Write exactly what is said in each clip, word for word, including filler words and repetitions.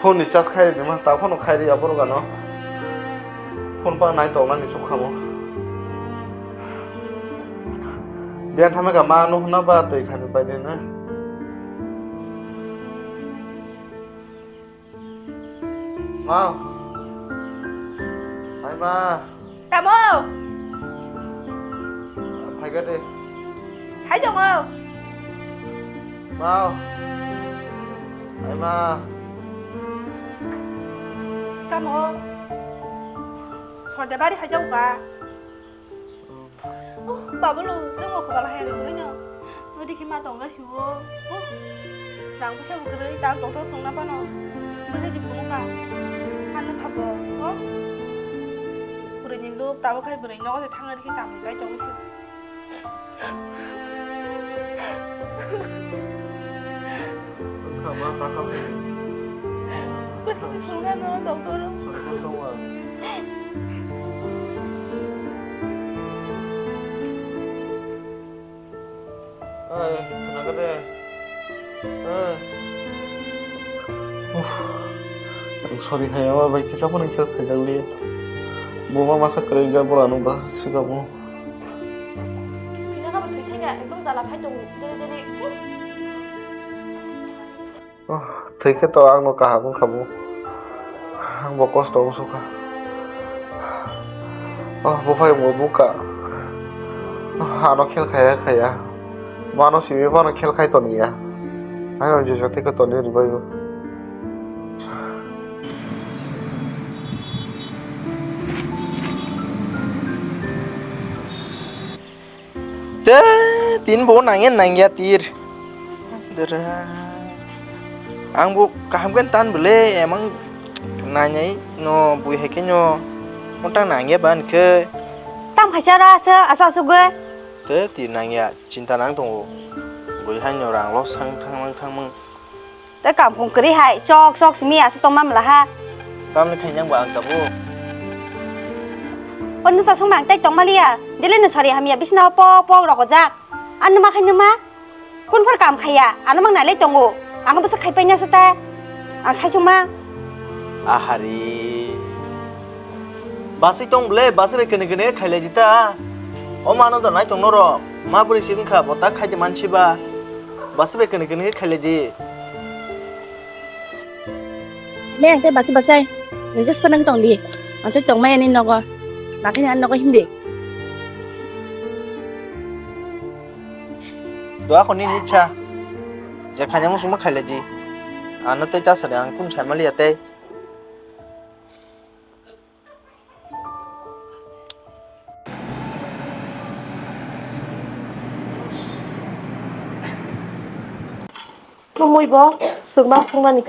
Phone ni charge khai rwdi ma, ta phone khai rwya borok ano. Phone pa nai tong nani chuk khamo. Biyan thamai ka ma no hwnna ba twi khani pai de na. Ma. Ai ma. Tamo. Phai ka de. Hai tongo. Ma. Ai ma. Tamo. Sorde bari hai jao ba. Oh, Babulu, chwngno kwbala hai rwgwino. Nodi khe ma tongga siwo. Oh, rang puisa bo kwrwi, ta doctor phunukna phano. Bwsai di phunukha. Ano phabo, oh. Kwrwini lob, tabuk hai bwrwi nogo se thangna rikhe samung kai tongwi se. Wngkha ma taka phai. Bwsai phunukha no doctor. Songkha tongwa. Ai, khnaga de. Ai. Uff. Ang sorry hai, ama bai kisa phone khe khaijak liya. Bo ma masa kwrwi ga, bo ano ba swkabo. Khnaga bo thwi thangya, ekdom jala phai tongo, dere dere. Oh, thwi khe to ang no kaham wngkha bo. Ang bo kosto wng sukha. Oh, buphai bo bukha. Oh, ano khel khaya khaya. Mano simi mano khel khai toniya. Ano je jate khe toni rwbaio. Te tin bo nangya nangya tir. Dera. Ang bo kaham khe tan bwle emang nainai no bui hai khe no motang nangya ban khe. Tam khaisa ra asa asa asugwi. Te tir nangya chinta nang tongo. Bui hai no rang lo sang thang mang thang mang. Tei kampung kwrwi hai chok chok simi aswk tongma mla ha. Tamni khainang bo ang tabuk. O nwng ta songma ang tei tongma liya. Dili nwng sori hamya bisina o pok pok rokojak. Ang nwma khai nwma. Kun phor kam khaiya. Ano mang nailai tongo. Ang bwsa khai paina se ta. Ang sai songma. Ahari. Basai tong ble, basai bai kene kene khailai di ta. O mano da nai tong norok. Ma bwrwi si wngkha bo ta khai de mansi ba. Basai bai kene kene khailai di. Me ang tei basai basai. Nijis panang tong di. Ang tei tong maya ni nogo. Bakini ang nogo hindi. Doa ko ni nicha. Je khanya mo suma khailai di. Ano tei ta sari ang kun sai mali ya tei. Mui bo sungma sungmani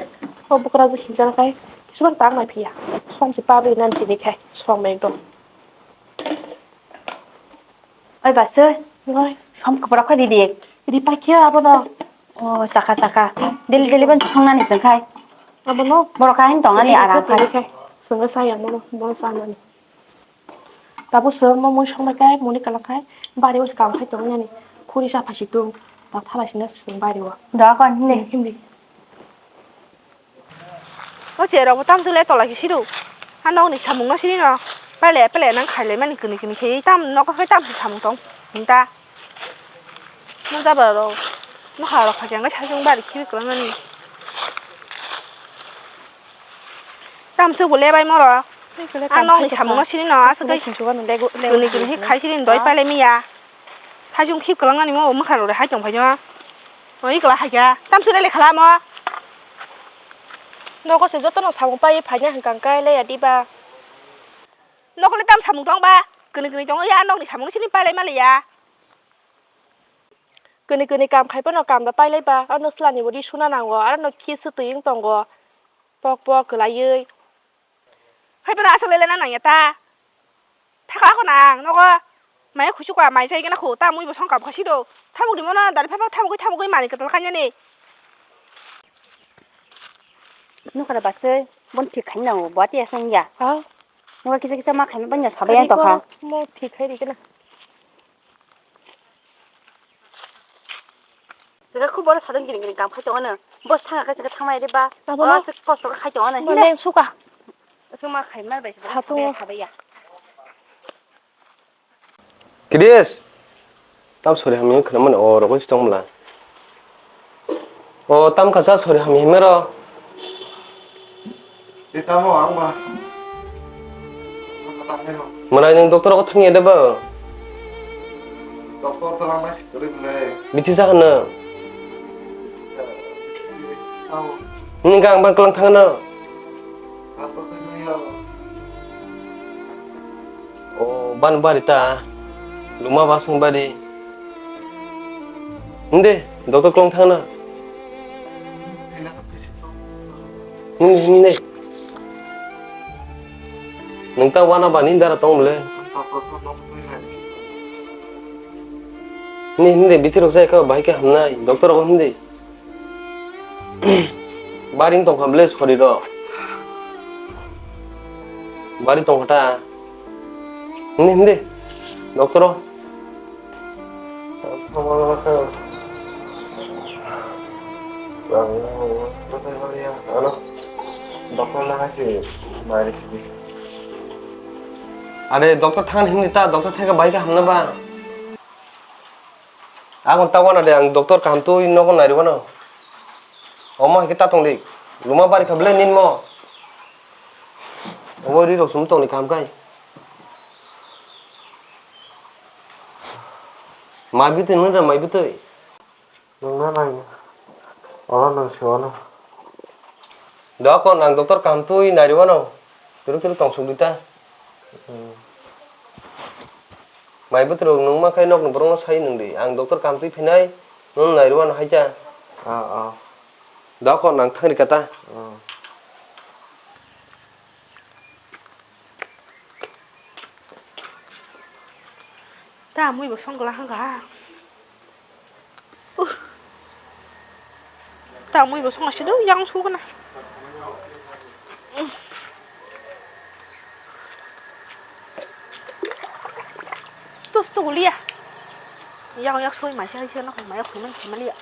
o bukrajwk hinjak khai kisuman tang nai phiya. Som se pabri nan tini khai som ekdom. Oi basoi. Oi. Som kwbrak khe ridi. Ri paikhe abono. O chakha chakha. Deli deli ban thongnani chwng khai. Abono. Borok kain tongani aram khai. Chwngno saya mono, mono sanani. Tabo sir mo mui songbai kai muni kala khai bari o kam khai tong nani khuri sa phasi tung ta thala sina sung bari o. Da kon hindi. Hindi. O cherok bo tamsok le tola khe siro. Ha nokni samung no sini no. Pele pele nang khailai mani kini kini khe tam nok khe tam samung tong. Hinta. Mo jabra rok. Nokha rok phai khe ang sai sung bari khibi kwlang nani. Tamsok bo lebai moro. Ang nokni samung no sini no aswk kai. Kini kini khe khai sini doi pele miya. Sai sung khib kwlang nani mo mwkha rok hai tong phai no. Oi kla hai kha. Tamsok le khala mo. Nogo se joto no samung pai phai na hwnkang kai le ya diba. Nogo le tam samung tong ba. Kini kini tong ya nokni samung sini pai lai ma le ya. Kini kini kam khai phano kam da pai lai ba. Ano slani bo ri suna nango. Aro no kisa twi wng tongo. Pok pok kwlaiwi. Hai phano aswk lelena nangya ta. Thaka ko nang nogo. Maya khusu kwa mai sai gana khu ta mui bo song kap khasi do. Thamuk di mono dari phaba thamuk thamuk mani kwtal kanya ni. Nokra bachai bon thik khaina o bati asang ya. Ha? Nogo kisa kisa ma khaima banya sabai ang tokha. Mo thik khai ri gana. Sega khub boro sadon gini gini kam khai tongo no. Bos thanga kaisa thangmai re ba. Abo no. Aswk kosto kha khai tongo na. Bo leng suka. Aswk ma khai ma bai. Sa tongo. Thabai ya. Kidis. Tam sori hamya khna mani o rogo chitong mla. O tam kasa sori hamya himero. Di tamo ang ba. Ang kata helo. Mwnai nwng doctor rogo thangya de ba? Doctor to lang nai sikori mwnai. Bithi sa khna. Sao. Nwng kang bang klang thangna. Ang to sai nai ya. O ban bari ta. Luma basung bari. Nde, doctor klong thangna. Nde, nde. Nung ta wana bani dara tong mle. Nde, nde, bithi rok sai ka bahai ka hamnai. Doctor rok nde. Bari tongkha ble sori rok. Bari tongkha ta. Hindi, hindi. Doctor o. Ano? Doctor na kasi, bari sidi. Are, doctor thangan hindi ta, doctor theka bai ka hamna ba. Ang ta wana de, ang doctor kaham twi nogo nai rwano. Omo hai khe ta tong di. Luma bari kha ble nin mo. Omo ri rok sum tong ni kaham kai. Mai bwtwi nung da mai bwtwi. Nung na nai. Oro nung se wano. Dokon ang doctor kaham twi nai rwano. Turu turu tong suk di ta. Hmm. Mai bwtwrok nung ma khe nokni borokno sai nung di. Ang doctor kaham twi phinai, nono nai rwano hai ta. Ah, ah. Dokon ang thang ri ka ta. Hmm. Ta mui bo song kwlai hwnkha. Uh. Ta mui bo song asido yang suguna. Tus tu gulia. Yang yang sui mai sai sai no mai khoi man khoi maliya.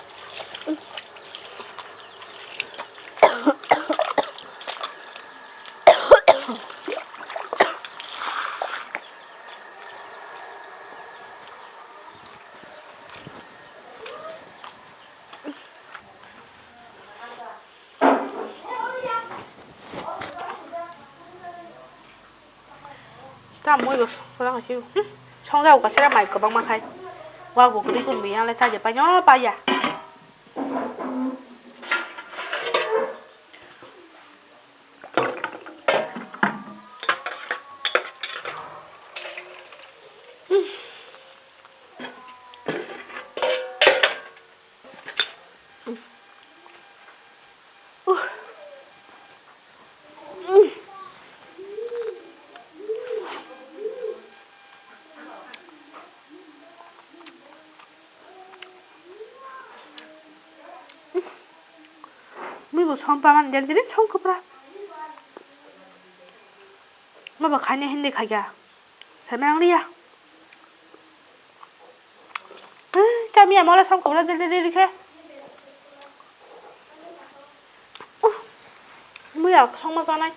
Ta mui bo song kwlwng si. Hmm. Song jago kasira mai kwbangma khai. Wa bo kwrwi kwrwi yang le chaje pai no pa ya. Mui bo song paman del del song kwpra. Ma ba khaina hindi khaikha. Sai ma ang liya. Eh, kami ya mala song kwpra del del khe. Uh, mui ya song ma sanai.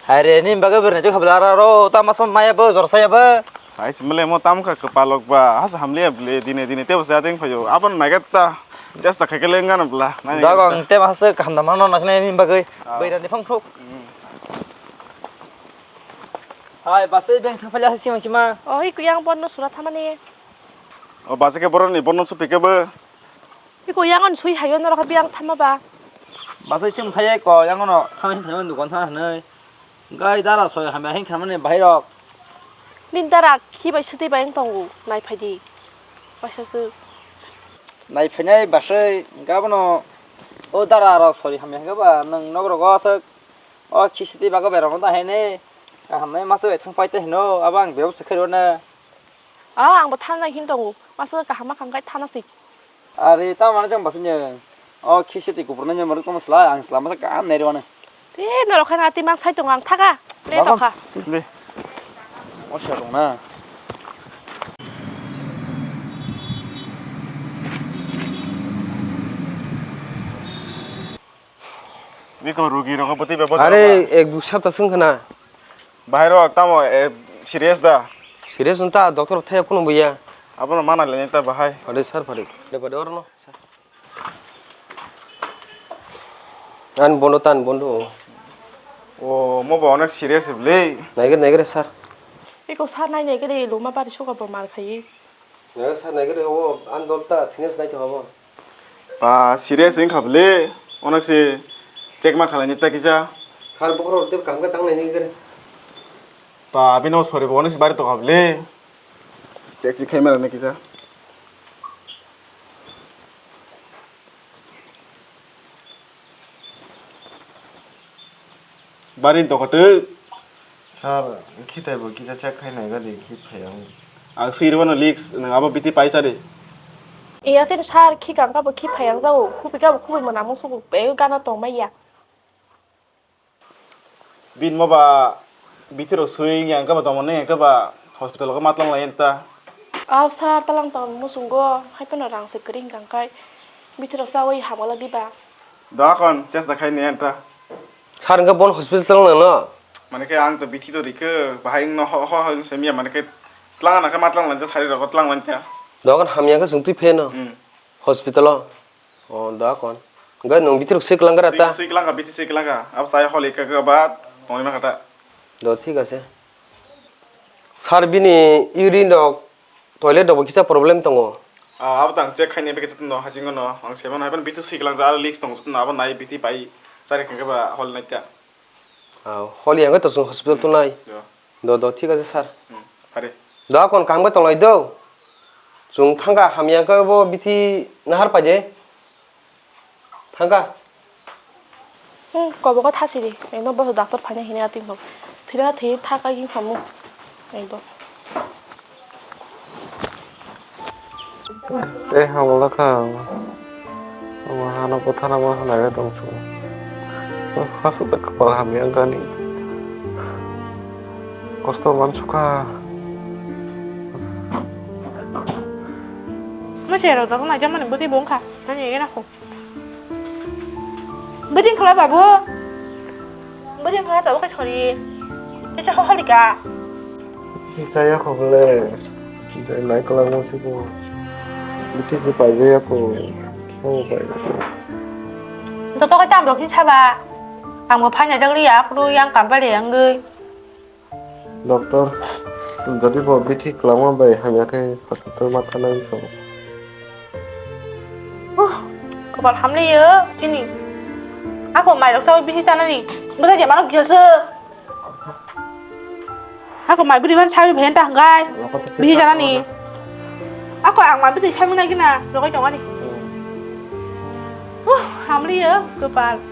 Hai re, ni bagwi bwrwi naijak kha bwla aro, ta mas maya bo, jor saya bo. Sai chimle mo tam kha kwpalok ba, has hamle bwle, dine dine tebo sa teng phayo. Abon naget ta, just ta khaikele ngano bwla. Dog ang te mas kaham da mano nasne ni bagwi. Ah. Bwrwi ni phang phuk. Hmm. Hai, basai beng thang phalya sima sima. Oi, kuyang bonno sura thamani. O basa ke boroni bonno supi ke bo. Iko yangon sui hayo norok biyang thama ba. Basa chim thai ko yangono thang hin thang dukan thang hanai. Gai dara soi hamya hin khamani bahai rok. Nin dara khi bai swtwi bai wng tongo nai phai di. Waisa swk. Nai phainai basai gabono o dara rok sori hamya hwnkhe ba nwng nok rogo aswk o khi swtwi bago beramo ta hainai. Kaham nai masa bai thang pai te hino abo ang bebak se khairokna. Ah, ang bo thana nai hin tongo. Masa kaham ma khang khai thana si. Ari, ta mane jang basanya. O, khisi ti kupur nanya maruk tong sla, ang sla masa ka nai rwano. Te norok kha na ti mang sai tongo ang thaga. Le tokha. Le. Mosya rok na. Biko rugi rok bwtwi bebak. Are, ek dui sapta swng khna. Bahai rok tamo, eh, serious da? Serious wng ta, doctor thaya kuno buya. Abono mana leni ta bahai. Phari sir, phari. De pade orno, sir. An bondo tan bondo. O, mo ba onek serious bwle. Naigre, naigre, sir. Eko sir nai naigre, loma bari suka bo mar khayi. Naigre, sir, naigre, o, an dol ta, thinas nai to habo. Ba, serious wngkha bwle, onek se check ma khlaini ta kisa. Sir, bokhorok tei kaham khe tang naini khe. Ba, abino sori bo onek se bari tongkha bwle. Check se khaima rwna kisa. Bari tongkha twi. Sir, khitai bo kisa check khai nai gadi khi phai ang. Ang swi rwno leaks, nwng abo biti pai sari. Iya tei sir, khi kang kabo khi phai ang jao, khubi kabo khubi mwnamo sugu, e gana tong maya. Bin mo ba biti rok swi yang kaba tongmani yang kaba hospital ko matlang lai enta. Aw sir, talang tong musungo, hai pano rang se kring kang kai, biti rok sawi hamala diba. Dakon, chesta khai ni enta. Sir, hwnkhe bon hospital chwng nang no? Mane khe ang to bithi to rikhe, bahai wngno ho, ho, ho, wng se miya, mane khe tlang na khe ma tlang lanja sari rogo tlang lanja. Dogan hamya khe chwng twi pheno? Hmm. Hospital o? O, dogan. Hwnkhe nwng bithi rok swi kwlang gra ta? Swi, swi kwlang kha, bithi swi kwlang kha. Abo sai holi kha kha ba tongwi ma kha ta. Do, thik ase. Sir, bini urine rok, toilet rok bo kisa problem tongo. Ah, abo tang check khaini bagwi jotono haching no. Ang se mano hai ban bithi swi kwlang ja, aro leaks tongo jotono, abo nai bithi pai chari kha khe ba hol nai ta. Ah, holi yang to chwng hospital to nai. Do. Do, do, thik ase, sir. Hmm, phari. Do, kon kam khe tonglai do. Chwng thangkha, hamya khe bo bithi nahar pai de. Thangkha. Hmm, kobo ko thasi di. Ekdom bo doctor phai na hini ating bo. Thira thir tha kai hing samu. Ekdom. Tei hamla kha ang. Omo hano bwthana ma hwnwi tong su. Hasu da kwpal hamya wngkha ni. Kosto man sukha. Mase rok da ko na jamani bwtwi bo wngkha. Ani ena ko. Bwtwi khwlai babu. Bwtwi khwlai tabuk khe sori. Tei cha holi ka. Chaya kho bole. Dai nai kwlangma se bo. Bithi se pai ya ko. Ho pai. To to tam rok hin saba. Ang bo phai na dang ri ya, phuru yang kam bai re yang goi. Doctor, jodi bo bithi kwlangma bai hamya khe hospital ma thanai wngkha. Huh, kopal hamliyo chini. Ako mai rok chawi bithi chanani. Bwsa je manok kisa se. Ako mai bwrwi man chawi bhenta hwnkhe. Bithi chanani. Ako ang mai bwtwi sami nai gina, rogoi tongani. Hmm. Huh, hamliyo, kopal. Hmm.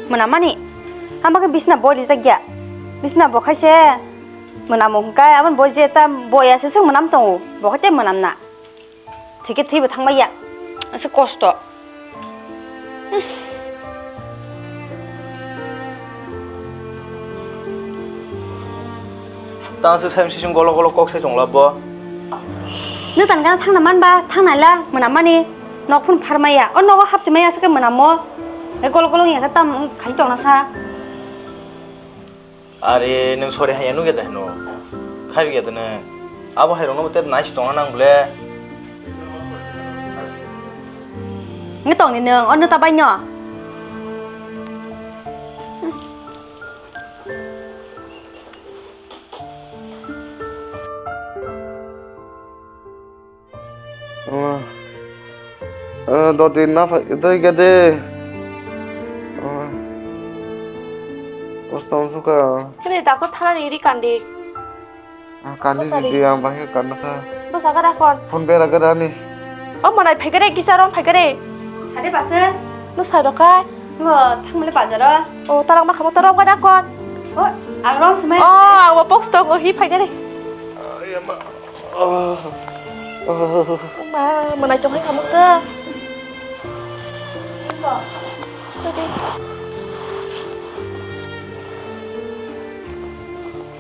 Mwnamani, ang bagwi bisna bo rijak ya. Bisna bo khai se mwnamo hwnkhe, aboni bo je ta boya se swk mwnam tongo, bo khai tei mwnam na. Thike thwibo thangbai ya. Ase kosto. Tang se sayung sisung golo golo kok sai tongla bo. Nwtan gana thangna manba, thangnai la, mwnam mani. Nok phun pharmaya. O nogo hapsi maya se ke mwnamo. E golo golo ya ke tam khai tongna sa. Are, nwng sori haiya nugya da hino? Khairikya da nwng? Abo hairokno bo tei nai se tongna nang bole. Nge tongni nwng, o nwta bai no. Ah, ah, doti na phai doi gede. Ah, kostom suka. Kene doctor thanani ri kandi. Ah, kandi. Bwsa di ri. Di ang bahai kandi sa. Bwsa kada kon. Phone bera gada ni. O monai phai gede, kisa rom phai gede. Sade basa. Bwsa rokai. Ngo thangmale bazaro. O talang ma khamo talang kada kon. O. Ang rong smai. Oh, ang bo box tongo, hi phai gari. Ayama. Oh. Oh. Ma, manai tong hai kamu ta.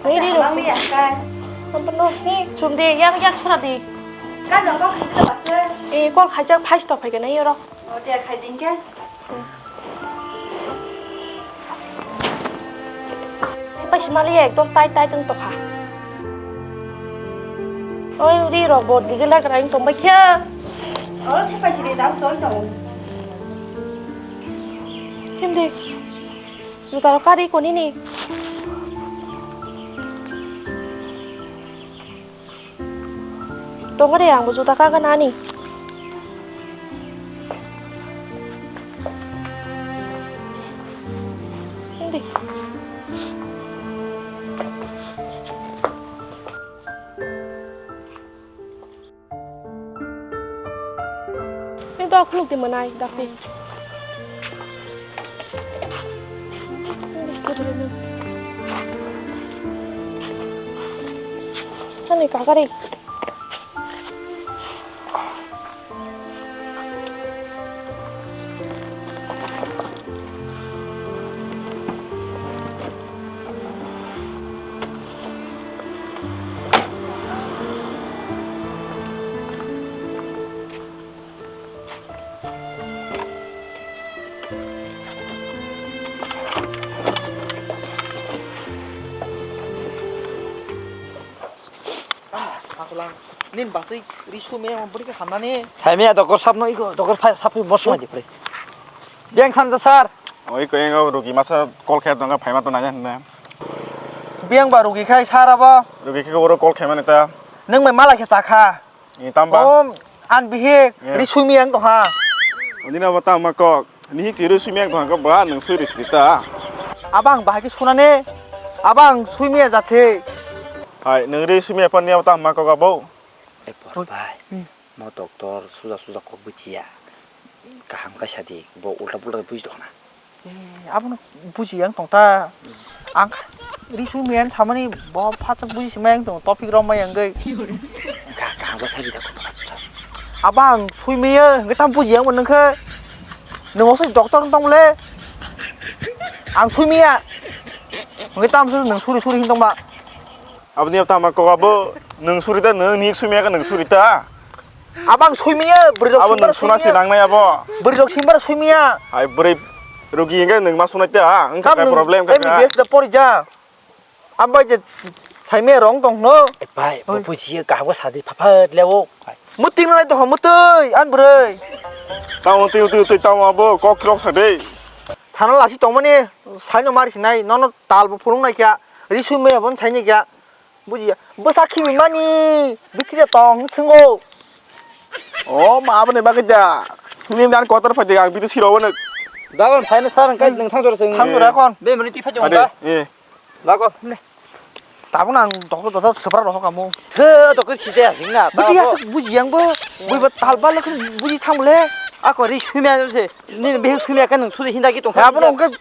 Ini ro. Ang ni akai. Ampun no, ni chum de, yang yang sura di. Kan no kok itu bahasa. Eh, kol khajak phai stop hai gana yoro. Oh, dia khai ding ke. Paisi mali ekdom tai tai tong tokha. Oi, ri rok bo digil da krai tong bai khe. Oro the paisi ri dam ton tong. Him de. Juta rok kari koni ni. Tongore ang bo juta kagan ani. Hindi. Ini to khuluk di manai, dapi. Ani kakari. Ah, Saklang. Nin basui ri sumia bwrwi khe hamnani. Saimia doktor sap no iko, doktor phai sap phai mosong di phai. Biyang thansa sir. Oi ko engo rugi masa call khe tonga phaima to nanya hinna. Biyang ba rugi khai sir abo. Rugi khe oro call khe mani ta. Nung mai mala khe sakha. Ni tamba. Om an bihi ri sumia ang to ha. Undina bata ma kok. Nihik si ri sumia ang tongkha ba, nwng sui ri sri ta. Abang bahai khe sunane, abang sui miya jatse. Hai, nwng ri sui miya phan niya ta ma kok abo. E por bai. Hmm. Mo doktor suja suja kok bwthiya. Kaham kaisa di, bo ulta pulta buji tongna. Eh, abono buji yang tong ta. Ang ri sui miya samani bo phatak buji sima yang tong, topic rom ma yang gai. Ka, kaham ka saji da kok. Abang sui miya, ngai tam buji yang mo nang khe. Nwng oso doktor wng tong le. Ang sui miya. Hwnkhe tamo se nwng suri suri hin tong ba. Aboni tama kok abo nwng suri ta, nwng nik sui miya khe nwng suri ta. Abo ang sui miya, bwrwi rok abo sui nwng mara sui suna si miya. Nangnai abo. Bwrwi rok sui mara sui miya. Hai bwrwi rugi hwnkhe nwng ma sunai ta, ha? Wngkha tam kai nwng problem kha M B B S kha. Da pori ja. Ambai je thaimia rong tong no. E pai, bo oi. Bujiya kaham khe sadi phaphat leo. Muting nai to mutai an bwrwi. Tamo tui tui tui tamo abo kok rok sa de. Sana lasi tongmani saino mari sinai nono tal bo phulung nai kya. Ri sui me bon saini kya. Bujiya. Bwsa khimi mani. Bithide tong singo. O ma aboni bagwi da. Nim dan kotor phai de ang bidu siro wano. Dagon phaino sar ang kai nang thang jora sing. Thang jora kon. Be mani ti phai jong ba. Ade. Eh. Lago, ne. Tabuk nang doktor doktor sepra rohok kamu. The doktor sida sing na. Bwtwi asuk buji yang bo. Bui ba tal ba lekhin buji thang le. Ako ri sumya se. Ni behe sumya kan nang suri hinda ki tong. Ya bo nang ke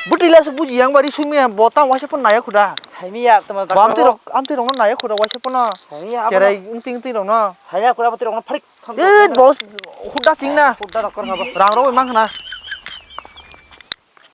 bwtwi la asuk buji yang ba ri sumya bo ta waisa pon naya khuda. Saimi ya tama. Ba amti rok, amti rok naya khuda waisa pon. Saimi ya. Kerai ungting ungting rok na. Saya kura amti rok na pharik. Eh, boss, huda sing na. Huda rok kor na ba. Rang rok mang na.